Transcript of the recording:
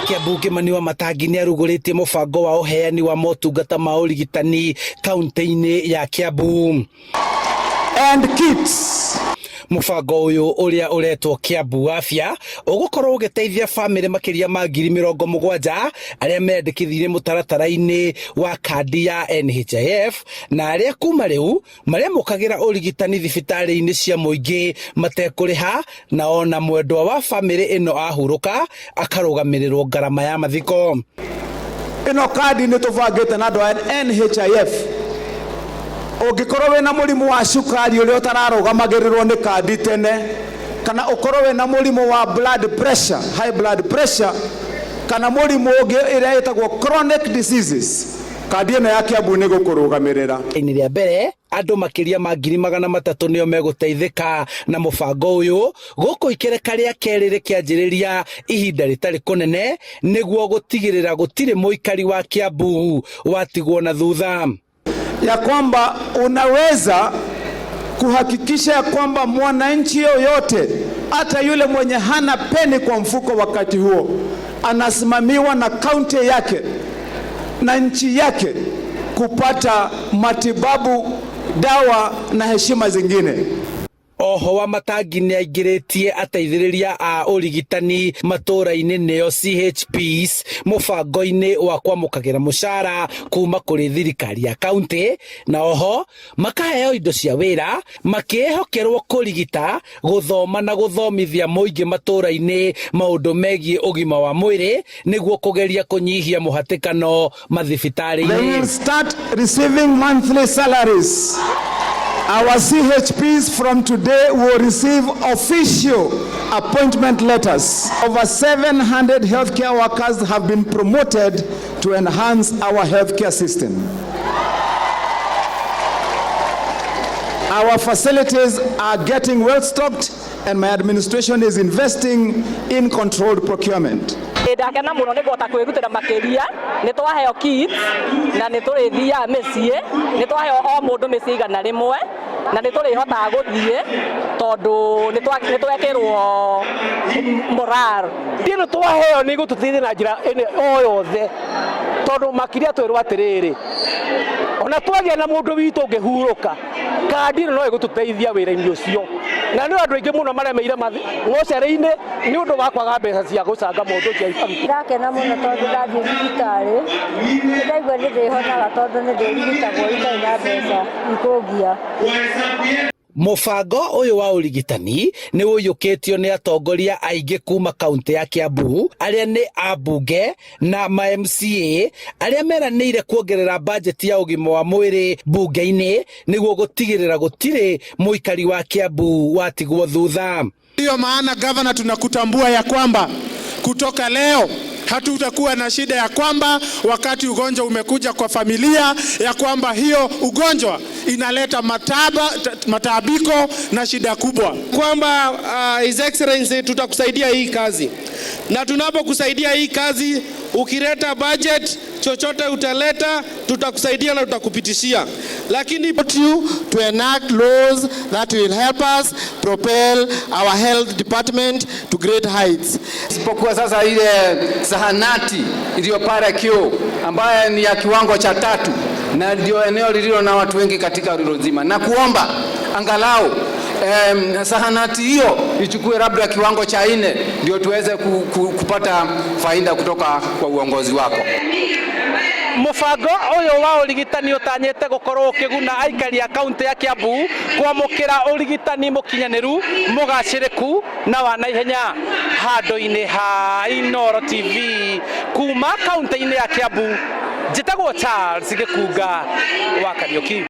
Kiambu Kimani Wamatangi nĩ arugũrĩtie mũbango wa ũheani wa motungata ma ũrigitani kaunti-inĩ ya Kiambu. And kits. Mũbango ũyũ ũrĩa ũretwo Kiambu Afya ũgũkorwo ũgĩteithia bamĩrĩ makĩria ma 70,000 arĩa meyandĩkithirie mũtaratara-inĩ wa kandi ya NHIF na arĩa kuma rĩu marĩamũkagĩra ũrigitani thibitarĩ-inĩ cia mũingĩ matekũrĩha, na ona mwendwa wa bamĩrĩ ĩno ahurũka akarũgamĩrĩrwo ngarama ya mathiko. Ĩno kandi nĩ tũbangĩte na andũ a NHIF. Ũngĩkorwo wĩna mũrimũ wa cukari ũrĩa ũtararũgamagĩrĩrwo nĩ kandi tene, kana ũkorwo wĩna mũrimũ wa blood pressure, high blood pressure, kana mũrimũ ũngĩ ĩrĩa ĩtagwo chronic diseases, kandi ĩno ya Kiambu nĩ gũkũrũgamĩrĩra. Inĩ rĩa mbere, andũ makĩria ma 300,000 nĩo megũteithĩka na mũbango ũyũ, gũkũ ikereka rĩa kerĩ rĩkĩanjĩrĩria ihinda rĩtarĩ kũnene nĩguo gũtigĩrĩra gũtirĩ mũikari wa Kiambu watigwo na thutha. Ya kwamba unaweza kuhakikisha ya kwamba mwananchi yoyote, hata yule mwenye hana peni kwa mfuko wakati huo, anasimamiwa na kaunti yake na nchi yake kupata matibabu, dawa na heshima zingine. Oho Wamatangi nĩ aingĩrĩtie ateithĩrĩria a ũrigitani matũra-inĩ, nĩo CHPs, mũbango-inĩ wa kwamũkagĩra mũcara kuma kũrĩ thirikari ya kaunti, na oho makaheo indo cia wĩra makĩhokerwo kũrigita, gũthoma na gũthomithia mũingĩ matũra-inĩ maũndũ megiĩ ũgima wa mwĩrĩ nĩguo kũgeria kũnyihia mũhatĩkano mathibitarĩ-inĩ. They will start receiving monthly salaries. Our CHPs from today will receive official appointment letters. Over 700 healthcare workers have been promoted to enhance our healthcare system. Our facilities are getting well stocked and my administration is investing in controlled procurement. Ndakena muno nĩ ngũhota kwĩrutĩra makĩria. Nĩ twaheo kits na nĩ tũrĩthiaga mĩciĩ, nĩ twaheo o mũndũ mĩciĩ 100, na nĩ tũrĩhotaga gũthiĩ tondũ nĩ twekĩrwo moral. Ĩno twaheo nĩ igũtũteithia na njĩra ĩno o yothe, tondũ makĩria twĩrwo atĩrĩrĩ, ona twagĩa na mũndũ witũ ũngĩhurũka, kandi ĩno no ĩgũtũteithia wĩra-inĩ ũcio. Na nĩ andũ aingĩ mũno maremeire mocarĩ-inĩ nĩ ũndũ wa kwaga mbeca cia gũcanga mũndũ ũcio arute. Ndakena mũno tondũ ndathiĩ thibitarĩ ndaigua nĩ ndĩhonaga, tondũ nĩ ndĩrigitagwo itarĩ na mbeca ikũngia. Mũbango ũyũ wa ũrigitani nĩ ũiyũkĩtio nĩ atongoria aingĩ kuma kaunti ya Kiambu, arĩa nĩ ambunge na ma MCA, arĩa meranĩire kuongerera bajeti ya ũgima wa mwĩrĩ mbunge-inĩ nĩguo gũtigĩrĩra gũtirĩ mũikari wa Kiambu watigwo thutha. Ndiyo maana, gavana, tunakutambua ya kwamba kutoka leo hatutakuwa na shida ya kwamba wakati ugonjwa umekuja kwa familia, ya kwamba hiyo ugonjwa inaleta mataabiko na shida kubwa. Kwamba His Excellency, tutakusaidia hii kazi, na tunapokusaidia hii kazi, ukileta budget chochote utaleta, tutakusaidia na tutakupitishia, lakini you to enact laws that will help us propel our health department to great heights. Isipokuwa sasa ile zahanati iliyo pale Kio ambayo ni ya kiwango cha tatu na ndio eneo lililo na watu wengi katika Ruiru nzima, na kuomba angalau zahanati hiyo ichukue labda kiwango cha nne ndio tuweze kupata faida kutoka kwa uongozi wako. Mũbango ũyũ wa ũrigitani ũtanyĩte gũkorwo ũkĩguna aikari a kaunti ya Kiambu kwamũkĩra ũrigitani mũkinyanĩru, mũgacĩrĩku na wa naihenya. Handũ-inĩ ha Inooro TV kuma kaunti-inĩ ya Kiambu, njĩtagwo Charles Gĩkunga wa Kariũki.